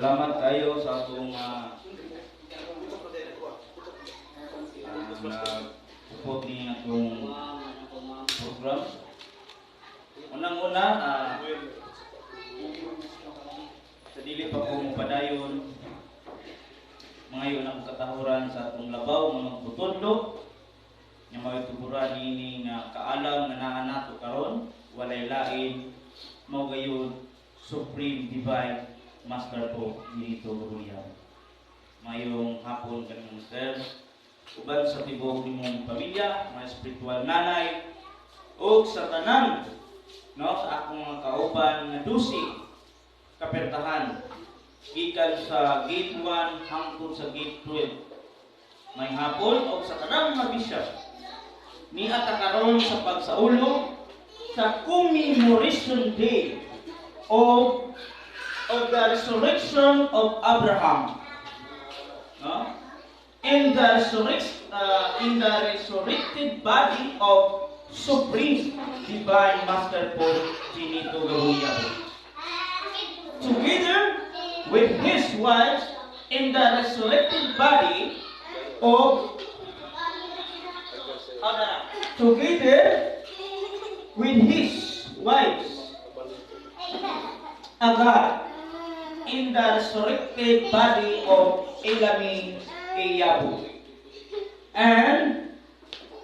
Salamat kayo sa atong nag-support ni atong program. Unang-una, sa dili pa ko mopadayon, mangayo na akong katahuran sa atong labaw nga magputudlo nga mao'y tuburan niini nga kaalam nga naa nato karon, walay lain, mao gayud Supreme Divine Master Pope Benito Gabuya. Mayong hapon kanimo, sir. Uban sa tibuok nimong pamilya, mga spiritual nanay, ug sa tanan, no, sa akong mga kauban nga dusi kapertahan gikan sa gate 1 hangtod sa gate 12. May hapon og sa tanang mga bishop. Niata karon sa pagsaulog sa commemoration day of the resurrection of Abraham. No? In the resurrected body of Supreme Divine Master Pope Chinito Gabuya. Together with his wives in the resurrected body of together with his wives Agar in the resurrected body of Elami Eyabu and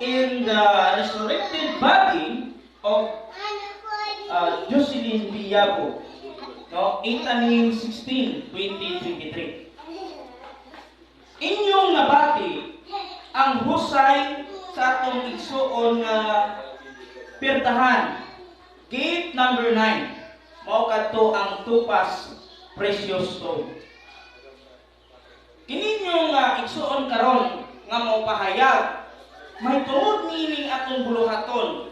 in the resurrected body of Jocelyn Villabo, no, 8 16 2023. Inyong nabati ang husay sa atong igsuon nga pirtahan, gate number 9, mao kadto ang topaz precious stone. Kininyo nga igsuon karon nga mao pahayag may tungod niining atong buluhaton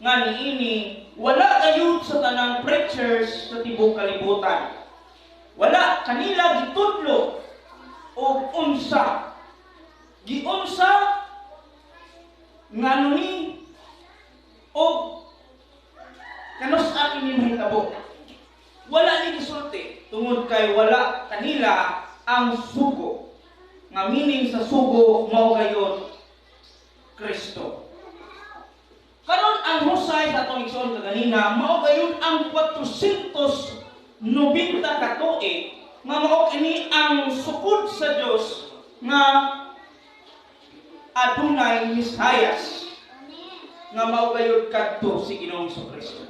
nga niini wala gayud sa tanang preachers sa tibuok kalibutan. Wala kanila gitudlo og unsa giunsa ngano ni og kanus-a kini mahitabo. Wala ni gisulti tungod kay wala kanila ang sugo nga meaning sa sugo mao gayud Kristo. Karon, ang husay sa atong igsoon kaganina mao gayud ang 490 ka tuig nga mao kini ang sukod sa Dios nga adunay Mesayas nga mao gayud kadto si Ginoong Kristo.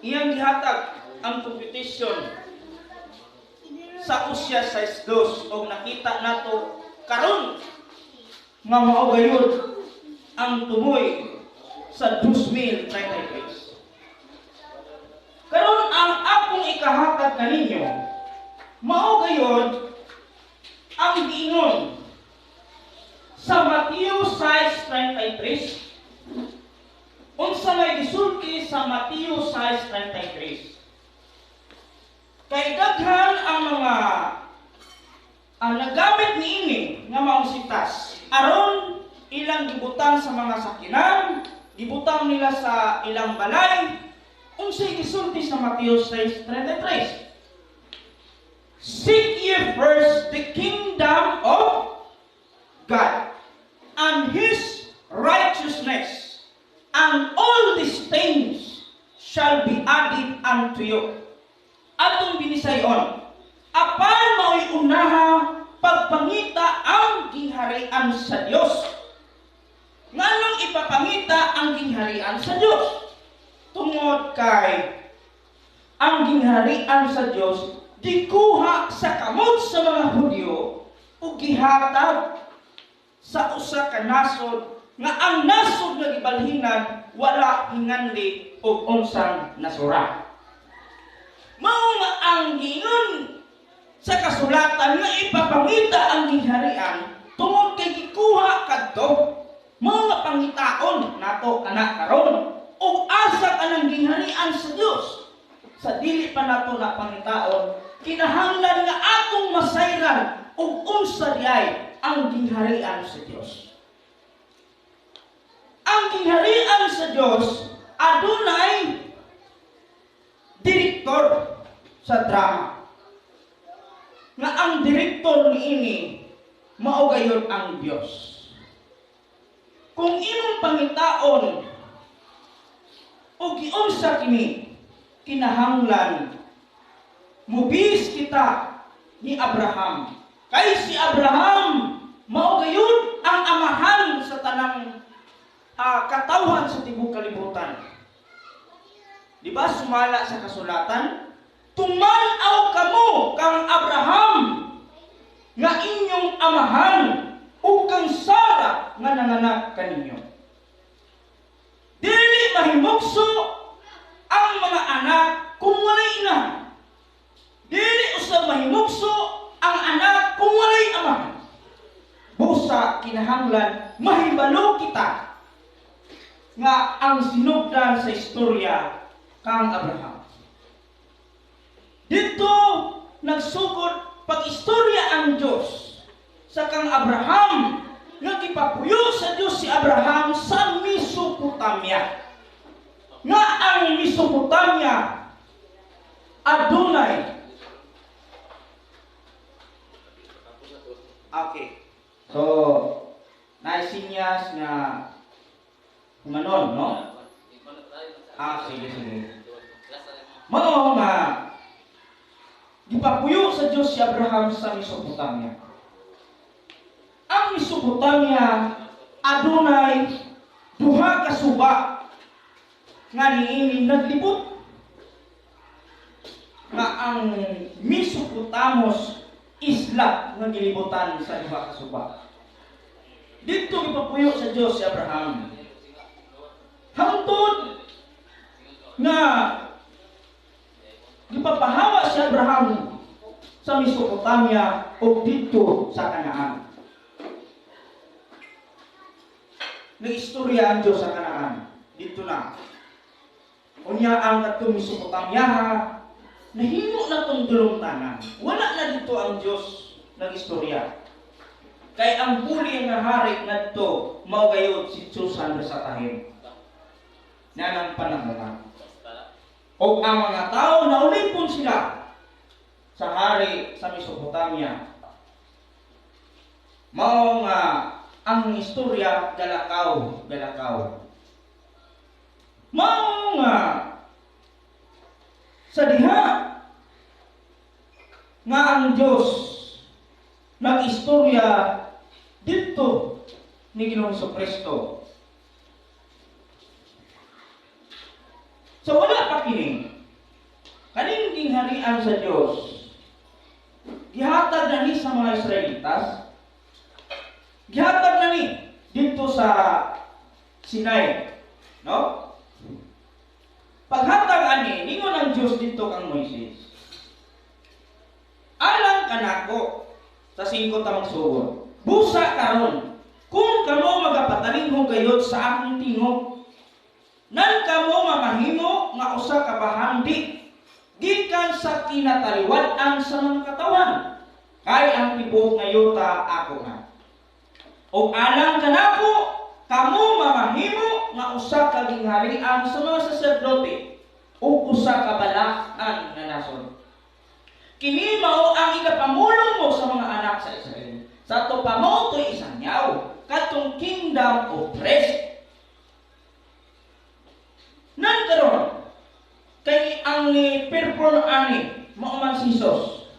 Iyang gihatag ang computation sa Usya 6:2 og nakita nato karon nga mao gayud ang tumoy sa 2033. Karon, ang akong ikahatag kaninyo mao gayud ang giingon sa Mateo 6:33. Unsa may gisulti sa Mateo 6:33? Kay daghan ang mga ang nagamit niini nga maong sitas aron ilang gibutang sa mga sakinan, gibutang nila sa ilang balay. Unsay gisulti sa Mateo 6:33? "Seek ye first the kingdom of God and His righteousness, and all these things shall be added unto you." Atong binisayon, apan mao'y unaha pagpangita ang gingharian sa Dios. Nganong ipapangita ang gingharian sa Dios? Tungod kay ang gingharian sa Dios gikuha sa kamot sa mga Hudyo ug gihatag sa usa ka nasod nga ang nasod nga gibalhinan wala hinganli og unsang nasura. Mao nga ang giingon sa kasulatan nga ipapangita ang gingharian tungod kay gikuha kadto. Mao nga pangitaon nato kana karon ug asa kanang gingharian sa Dios. Sa dili pa nato na pangitaon, kinahanglan nga atong masayran ug unsa diay ang gingharian sa Dios. Ang gingharian sa Dios adunay direktor sa drama. Nga ang direktor niini mao gayud ang Dios. Kung imong pangitaon o giunsa kini, kinahanglan mubis kita ni Abraham. Kay si Abraham mao gayud ang amahan sa tanang katawhan sa tibuok kalibutan. Di ba sumala sa kasulatan? Tuman-aw kamo kang Abraham nga inyong amahan ug kang Sara nga nanganak kaninyo. Dili mahimugso ang mga anak kung walay inahan. Dili usab mahimugso ang anak kung walay amahan. Busa kinahanglan mahibalo kita nga ang sinugdan sa istorya kang Abraham. Dito nagsugod pag-istorya ang Diyos sa kang Abraham nga gipapuyo sa Diyos si Abraham sa Mesopotamia. Nga ang Mesopotamia adunay. Okay. So, naisinyas nga humanon, no? Ah, sige, sige. Mao nga gipapuyo sa Diyos si Abraham sa Mesopotamia. Ang Mesopotamia adunay duha ka suba nga niini naglibot, nga ang Mesopotamos isla nga gilibutan sa duha ka suba. Didto gipapuyo sa Dios si Abraham. Hangtod nga gipapahawa si Abraham sa Mesopotamia o didto sa Kanaan. Nag-istorya ang Diyos sa Kanaan. Dito na. Unya ang katong Mesopotamia, nahimo na tong dulong tanan. Wala na dito ang Diyos nag-istorya. Kay ang puli nga hari ngadto mao gayud si Susan Rasatahim. Nanang panahon. O ang mga tao naulipon sila sa hari sa Mesopotamia. Mao nga ang istorya galakaw, galakaw. Mao nga sa diha nga ang Dios nag-istorya didto ni Ginoong Kristo. So wala pa kini kaning gingharian sa Dios, gihatag na ni sa mga Israelitas, gihatag na ni didto sa Sinai, no? Paghatag ani, ningon ang Dios didto kang Moises. Alang kanako sa 5 ta magsugod. Busa karon, kung kamo magapatalinghog gayod sa akong tingog, nan kamo mamahimo nga usa ka bahandi gikan sa kinataliwad-an sa mga katawan, kay ang tibuok nga yuta ako na. Og alang kanako, kamo mamahimo nga usa ka gingharian sa mga saserdote ug usa ka balaan nga nasod. Kini mao ang ikapamulong mo sa mga anak sa Israel. Sa ato pa mao to'y isang yaw, katong kingdom of priests. Nan karon kay ang ni perform ani mao man si Jesus.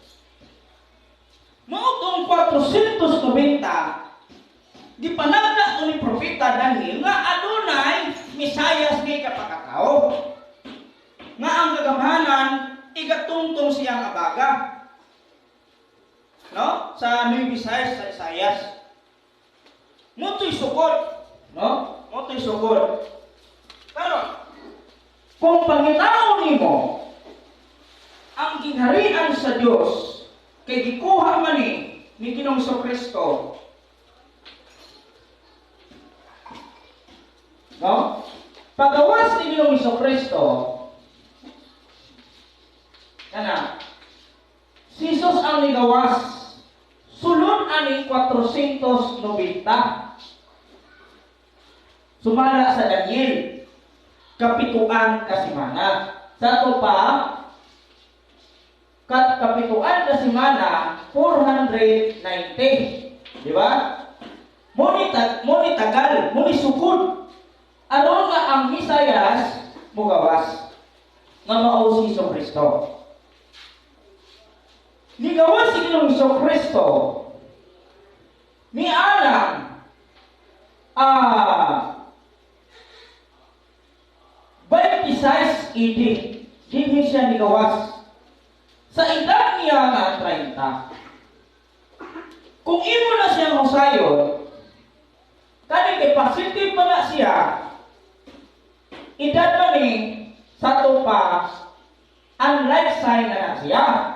Mao tong 490 gipanagna to ni propeta Daniel nga adunay Mesayas nga ikapakatao, nga ang kagamhanan igatungtong siyang abaga, no? Sa Nueva Isayas, sa Isayas. Moto'y sukod, no? Moto'y sukod. Karon, kung pangitaon nimo ang gingharian sa Dios kay gikuha man ni Ginoong Kristo, no? Pagawas ni Ginoong Kristo, kana si Jesus ang nigawas sulod ani 490. Sumala sa Daniel kapituan ka semana. Sa ato pa Kat kapituan ka semana, 490. Di ba? Muni tagal, muni sukod. Aron nga ang Mesayas mugawas nga mao si Hesus Kristo. Nigawas si Ginoong Hesus Kristo ni anang 26 AD, dinhi siya nigawas. Sa edad niya nga 30. Kung imo na siyang husayon, kani kay positive pa na siya, edad man ni sa pa, unlike sign na na siya.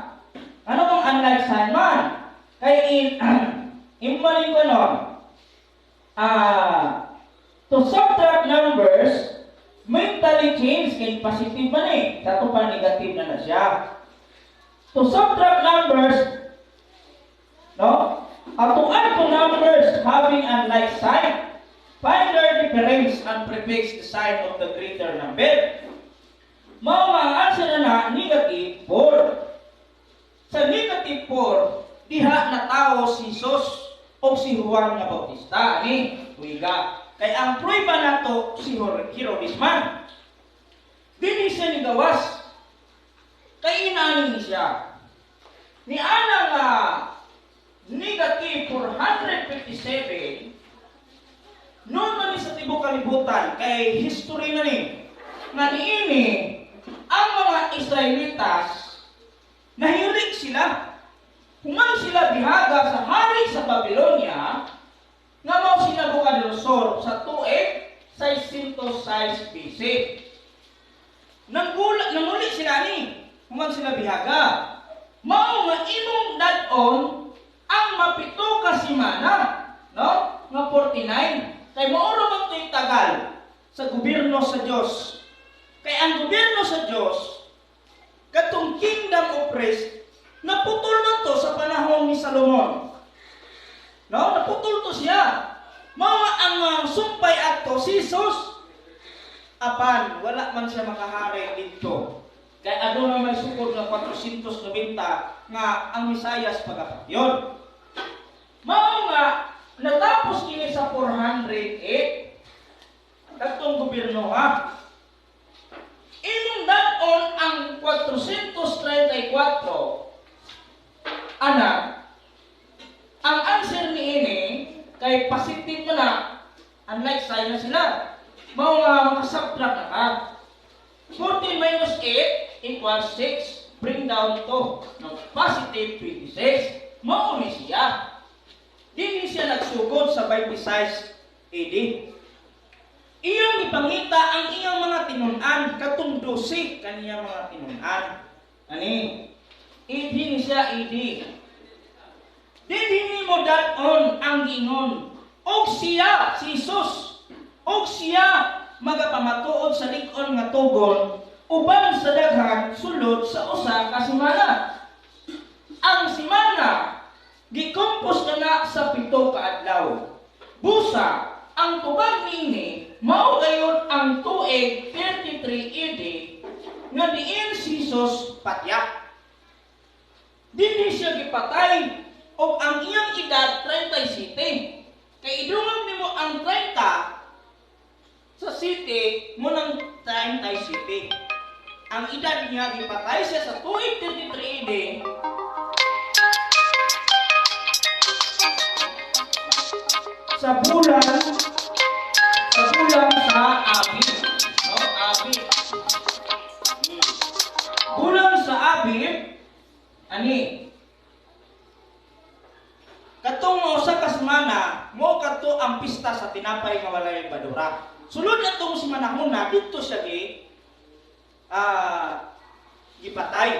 Ano bang unlike sign man? Kay imo man ko no, to subtract numbers, mentally change kay positive man eh. Sa pa negative na na siya. To subtract numbers, no? To add to numbers having unlike sign, find their difference and prefix the sign of the greater number. Mao nga ang answer na na, negative 4. Sa negative 4, diha na tao si Jesus o si Juan nga Bautista. Ni, tuiga. Kay ang prueba nato si Herodes man. Dili siya nigawas. Kay inaani siya. Ni ana nga negative 457, noon man ni sa tibok kalibutan, kay history na ni, nga niini, ang mga Israelitas, nahilig sila. Human sila bihaga sa hari sa Babylonia, nga mao si Nabucodonosor sa tuig 606 BC. Nanguli sila ni, human sila bihaga. Mao nga imong dad-on ang mapito ka semana, no? Nga 49. Kay mao ra man to'y tagal sa gobyerno sa Dios. Kay ang gobyerno sa Dios, katong kingdom of Christ, naputol man to sa panahon ni Salomon. No, naputol to siya. Mao nga ang sumpay adto si Jesus. Apan wala man siya makahari didto. Kay aduna may sukod nga 490 nga ang Mesayas pagapatyon. Mao nga natapos kini sa 408 katong gobyerno ha. Imong dad-on ang 434 anak, ang answer niini kay positive na, unlike sign na sila. Mao nga makasubtract na ka. 14 minus 8 equals 6. Bring down to no, positive 26. Mao ni siya. Dili siya nagsugod sa 26 AD. Iyang ipangita ang iyang mga tinun-an, katong 12 kaniyang mga tinun-an. Ani? AD ni siya, AD. Dili nimo dad-on ang giingon. Og siya, si Jesus, og siya magapamatuod sa lig-on nga tugon uban sa daghan sulod sa usa ka semana. Ang semana gikompos na na sa 7 ka adlaw. Busa ang tubag niini mao gayon ang tuig 33 AD nga diin si Jesus patya. Dinhi siya gipatay og ang iyang edad 37. Kay idungog nimo ang 30 sa city mo ng 37. Ang edad niya gipatay siya sa tuig 33 AD. Sa bulan sa Abib, no? Abib. Bulan sa Abib ani katong usa ka semana mo kadto ang pista sa tinapay nga walay badura. Sulod atong semanahuna didto siya gipatay.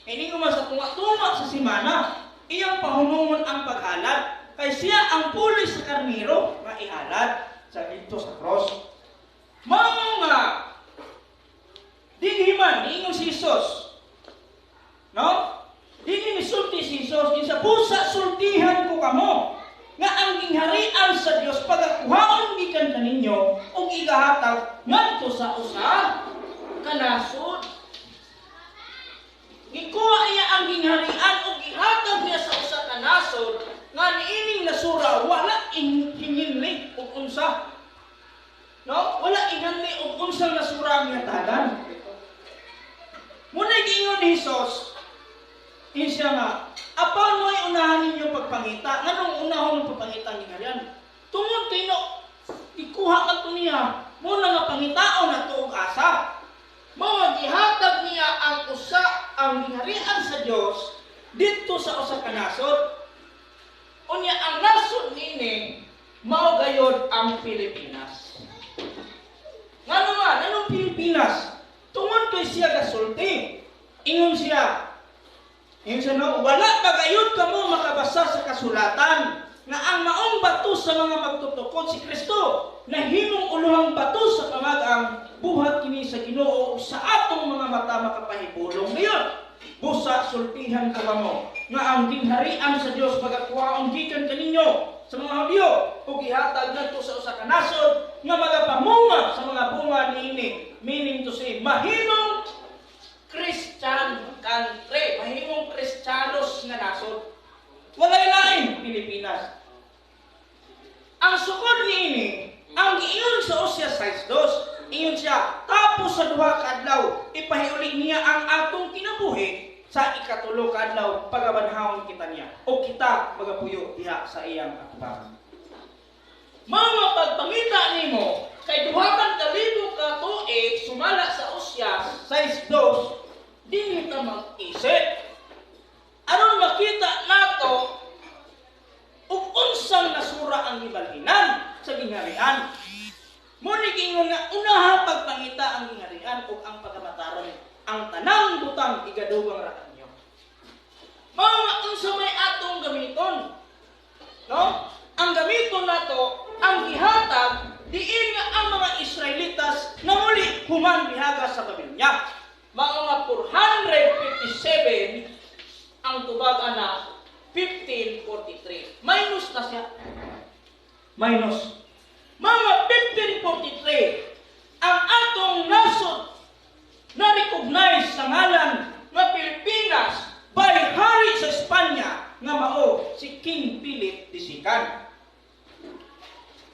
Kay man sa tunga-tunga sa semana, iyang pahunungon ang paghalad. Kay siya ang pulis sa karniro nga ihalad sa didto sa cross. Mao nga dinhi man niingon si Jesus. No? Dinhi misulti si Jesus, insa busa sultihan ko kamo nga ang gingharian sa Dios pagakuhaon gikan kaninyo ug igahatag ngadto sa usa ka nasod. Gikuha niya ang gingharian og gihatag niya sa usa ka nasod nga niining nasura wala hinginli og unsa. No? Wala inganli og unsang nasura ang gihatagan. Muna giingon ni Jesus, siya nga, "Apan mo'y unahan ninyo pagpangita." Nganong unahon ang pagpangita ang gingharian? Tungod kay no, ikuha ka to niya, muna nga pangitaon na to og asa. Mao nga gihatag niya ang usa ang gingharian sa Dios didto sa usa ka nasod. Unya ang nasod niini mao gayod ang Pilipinas. Ngano man, anong Pilipinas? Tungod kay siya gasulti. Ingon siya, no, "Wala ba gayud kamo makabasa sa kasulatan nga ang maong bato sa mga magtutukod, si Kristo, nahimong uluhang bato sa pamag-ang? Buhat kini sa Ginoo ug sa atong mga mata makapahibulong gayud? Busa sultihan ko kamo nga ang gingharian sa Dios pagakuhaon gikan kaninyo," sa mga Hudyo, "ug gihatag ngadto sa usa ka nasod nga magapamunga sa mga bunga niini," meaning to say, mahimong Christian country, mahimong Kristiyanos nga nasod. Walay lain, Pilipinas. Ang sukod niini, ang giingon sa Osias 6:2, ingon siya, "Tapos sa 2 ka adlaw, ipahiuli niya ang atong kinabuhi, sa ikatulo ka adlaw, pagabanhawon kita niya, o kita magapuyo diha sa iyang atubangan." Mga pagpangita nimo kay 2,000 ka tuig sumala sa Osias 6:2, dinhi ta mag-isip. Aron makita nato ug unsang nasura ang gibalhinan sa gingharian. Mo ni giingon nga unaha pagpangita ang gingharian ug ang pagkamataron, ang tanang butang igadugang ra kanyo. Mao nga unsa may atong gamiton? No? Ang gamiton nato ang gihatag diin nga ang mga Israelitas na muli human bihaga sa Babylonia. Mao nga 457 ang tubag ana 1543. Minus na siya. Minus. Mga 1543, ang atong nasod na recognize sa ngalan nga Pilipinas by hari sa Espanya nga mao si King Philip II.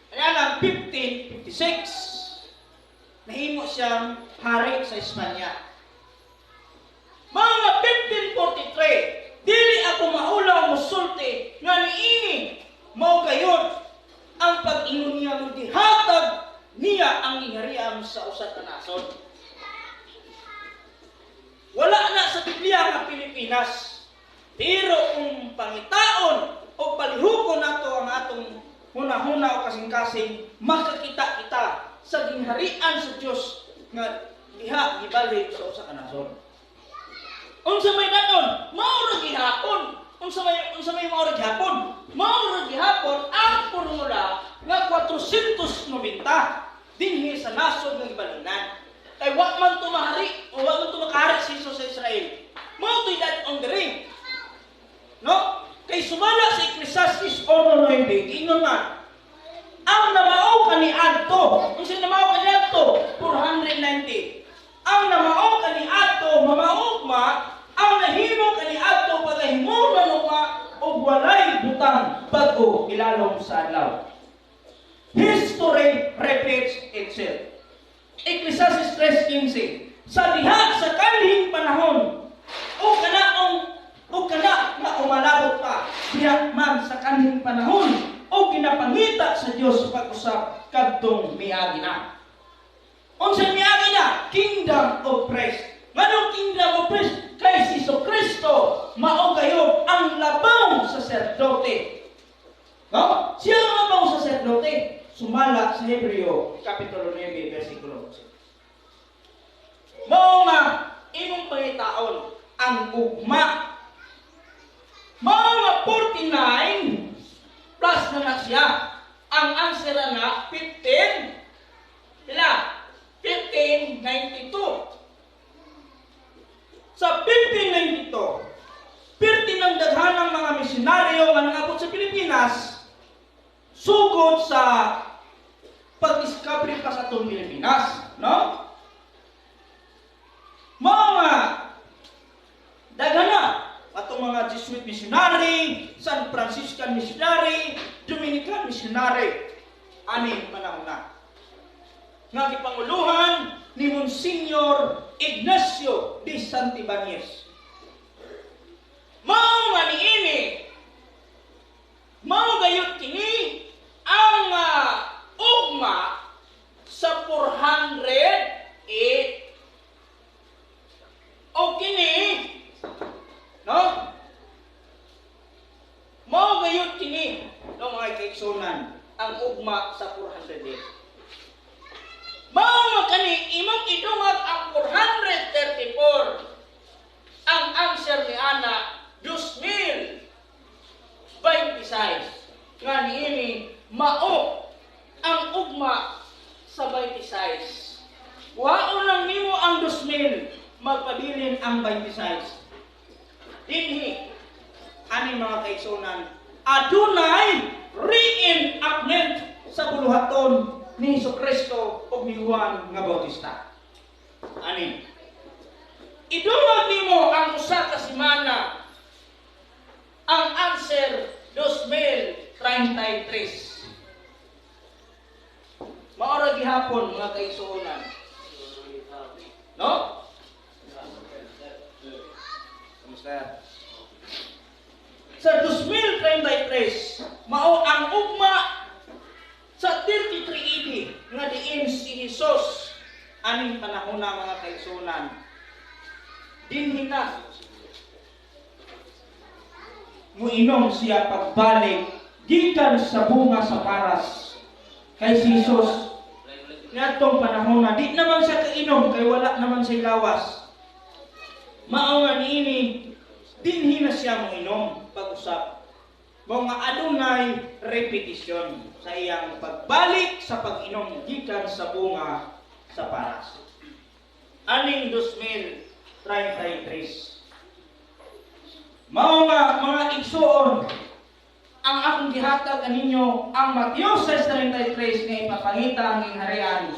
Kaya lang 1556 nahimo siyang hari sa Espanya. Mga 1543, dili ako maulaw musulti nga niini mao gayod ang pag-ingon niya nga gihatag niya ang gingharian sa usa ka nasod. Wala na sa Biblia nga Pilipinas. Pero kung pangitaon o palihukon nato ang atong hunahuna o kasing-kasing, makakita kita sa gingharian sa Dios nga diha gibalhin sa usa ka nasod. Unsa may daton? Mao ra gihapon. Unsa may mao ra gihapon? Mao ra gihapon ang formula nga 490 dinhi sa nasod nga gibalhinan. Kay wa man to mahari o wa man to makahari si Jesus sa Israel. Mao to'y dad-on diri. No? Kay sumala sa Ecclesiastes 1:9, giingon nga, ang namao kaniadto, unsa namao kaniadto? 490. Ang namao kaniadto mamaugma, ang nahimo kaniadto pagahimo ugma, ug walay butang bag-o ilalom sa adlaw. History repeats itself. Ecclesiastes 3:15. Sa diha sa kanhing panahon o kanaong o kana nga umalabot pa diha man sa kanhing panahon o ginapangita sa Dios pag-usab kadtong miagi na. Unsa miagi na? Kingdom of Christ. Nganong Kingdom of Christ? Kay si Kristo mao gayod ang labaw saserdote. No? Siya ang labaw saserdote. Sumala sa Hebreo, Kapitulo 9, versikulo 11. Mao nga imong pangitaon ang ugma. Mao nga 49 plus na na siya. Ang answer na 15 pila? 1592. Sa 1592, pirti ng daghanang mga misyonaryo nga nangabot sa Pilipinas sugod sa pag-discovery pa sa atong Pilipinas, no? Mga daghan na 490 atong mga Jesuit missionary, San Franciscan missionary, Dominican missionary ani panahon na nga gipanguluhan ni Monsignor Ignacio de Santibañez. Mao nga niini, mao gayud kini ang ugma sa 408. O kini, no? Mao gayud kini, no, mga kaigsunan, ang ugma sa 408. Mao nga kani imong idungag ang 434. Ang answer ni ana 2026 nga niini mao ang ugma sa 26. Waon lang nimo ang 2000, magpabilin ang 26. Dinhi ani, mga kaigsunan, adunay reenactment sa buluhaton ni Hesus Kristo ug ni Juan nga Bautista. Ani idungag nimo ang usa ka semana, ang answer 2033. Maora gihapon, mga kaigsuonan. No? Kamusta? Sa 2033, mao ang ugma sa 33 AD nga diin si Jesus aning panahon na, mga kaigsuonan. Dinhi na muinom siya pagbalik gikan sa bunga sa paras. Kay si Jesus niadtong panahon na di naman siya kainom kay wala naman siya lawas. Mao nga niini dinhi na siya moinom pag-usap. Mao nga adunay repetition sa iyang pagbalik sa pag-inom gikan sa bunga sa paras. Aning 2033. Mao nga, mga igsuon, ang akong gihatag kaninyo ang Mateo 6:33 nga ipapangita ang gingharian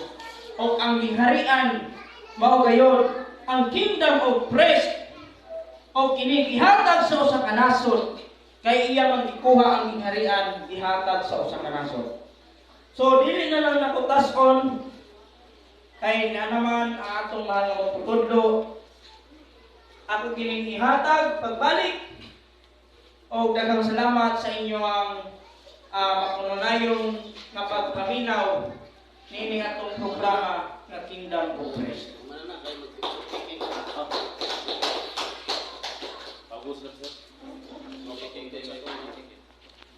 o ang gingharian mao gayod ang kingdom of Christ o kini gihatag sa usa ka nasod kay iya man gikuha ang gingharian, gihatag sa usa ka nasod. So dili na lang nako tas-on kay na naman ang atong mahal nga magtutudlo. Ako kining ihatag pagbalik og daghang salamat sa inyong makununayong nga pagpaminaw niini atong programa nga Kingdom of Christ.